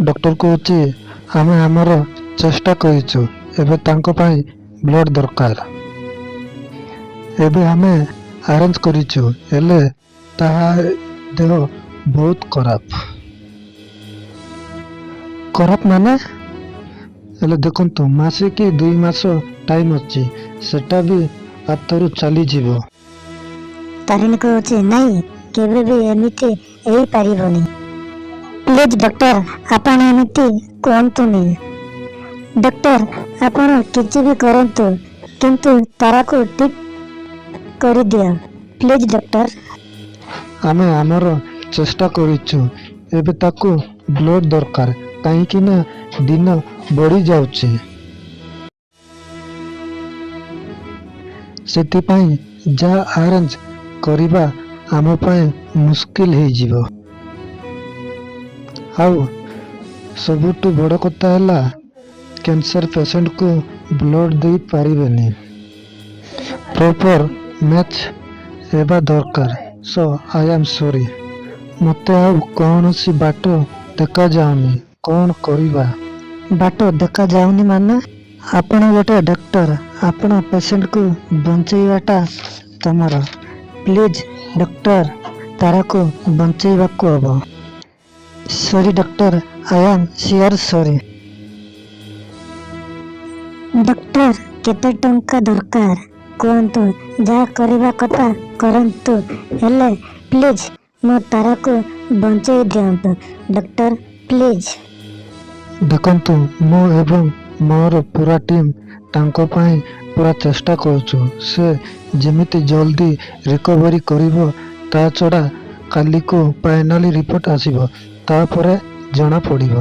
Doctor କହୁଛି, ଆମେ ଆମର ଚେଷ୍ଟା କରିଛୁ। ଏବେ ତାଙ୍କ ପାଇଁ ବ୍ଲଡ଼ ଦରକାର। ଏବେ ଆମେ ଆରେଞ୍ଜ କରିଛୁ, ହେଲେ ତାହା ଦେହ ବହୁତ ଖରାପ। ଖରାପ ମାନେ? ହେଲେ ଦେଖନ୍ତୁ, ମାସେ କି 2 ମାସ ଟାଇମ୍ ଅଛି, ସେଟା ବି ହାତରୁ ଚାଲିଯିବ। ତାରିଣୀ କହୁଛି, ନାଇଁ, କେବେ ବି ଏମିତି ହେଇପାରିବନି। ପ୍ଲିଜ୍ ଡକ୍ଟର, ଆପଣ ଏମିତି କୁହନ୍ତୁନି। ଡକ୍ଟର, ଆପଣ କିଛି ବି କରନ୍ତୁ, କିନ୍ତୁ ତାରାକୁ ଠିକ୍ କରିଦିଅ। Please doctor. ଆମେ ଆମର ଚେଷ୍ଟା କରିଛୁ। ଏବେ ତାକୁ ବ୍ଲଡ଼ ଦରକାର, କାହିଁକି ନା ଦିନ ବଢ଼ି ଯାଉଛି। ସେଥିପାଇଁ ଯାହା ଆରେଞ୍ଜ କରିବା ଆମ ପାଇଁ ମୁସ୍କିଲ ହେଇଯିବ। ଆଉ ସବୁଠୁ ବଡ଼ କଥା ହେଲା, କ୍ୟାନ୍ସର ପେସେଣ୍ଟକୁ ବ୍ଲଡ଼ ଦେଇ ପାରିବେନି। ପ୍ରପର ମ୍ୟାଚ୍ ହେବା ଦରକାର। So I am sorry. ମୋତେ ଆଉ କୌଣସି ବାଟ ଦେଖାଯାଉନି। କ'ଣ କରିବା? ବାଟ ଦେଖାଯାଉନି ମାନେ? ଆପଣ ଗୋଟେ ଡକ୍ଟର। ଆପଣ ପେସେଣ୍ଟକୁ ବଞ୍ଚେଇବାଟା ତମର। ପ୍ଲିଜ୍ ଡକ୍ଟର, ତାରାକୁ ବଞ୍ଚେଇବାକୁ ହବ। Sorry doctor, I am sure sorry. Doctor, କେତେ ଟଙ୍କା ଦରକାର କୁହନ୍ତୁ। ଯାହା କରିବା କଥା କରନ୍ତୁ, ହେଲେ ପ୍ଲିଜ୍ ମୋ ତାରାକୁ ବଞ୍ଚେଇ ଦିଅନ୍ତୁ ଡକ୍ଟର, ପ୍ଲିଜ୍। ଦେଖନ୍ତୁ, ମୁଁ ଏବଂ ମୋର ପୁରା ଟିମ୍ ତାଙ୍କ ପାଇଁ ପୁରା ଚେଷ୍ଟା କରୁଛୁ, ସେ ଯେମିତି ଜଲ୍ଦି ରିକଭରି କରିବ। ତା ଛଡ଼ା କାଲିକୁ ଫାଇନାଲ ରିପୋର୍ଟ ଆସିବ, ତାପରେ ଜଣାପଡ଼ିବ।